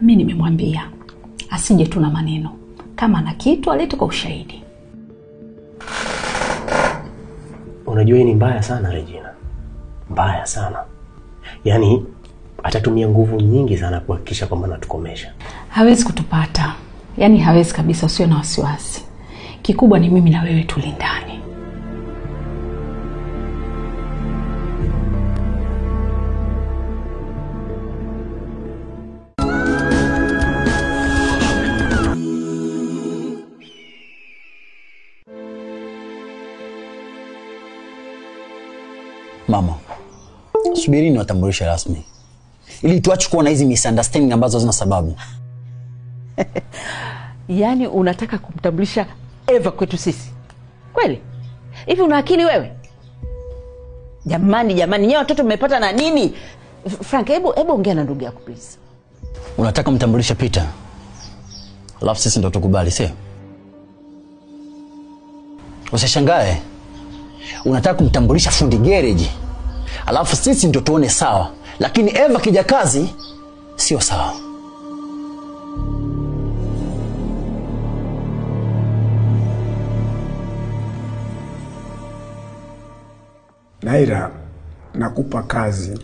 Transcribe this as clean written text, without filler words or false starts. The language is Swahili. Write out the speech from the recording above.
Mimi nimemwambia asije tu na maneno. Kama ana kitu alete kwa ushahidi. Unajua hii ni mbaya sana Regina. Mbaya sana. Yaani atatumia nguvu nyingi sana kuhakikisha kwamba anatukomesha. Hawezi kutupata. Yaani hawezi kabisa, usiwe na wasiwasi. Kikubwa ni mimi na wewe tulindane. Mama, subiri niwatambulishe rasmi ili tuache kuwa na hizi misunderstanding ambazo hazina sababu. Yaani unataka kumtambulisha Eva kwetu sisi? Kweli? Hivi una akili wewe? Jamani, jamani, nyewe watoto mmepata na nini? Frank, hebu ongea na ndugu yako please. Unataka mtambulishe Peter, alafu sisi ndo tukubali, sio? Usishangae. Unataka kumtambulisha fundi garage, alafu sisi ndio tuone sawa, lakini Eva kijakazi sio sawa. Naira, nakupa kazi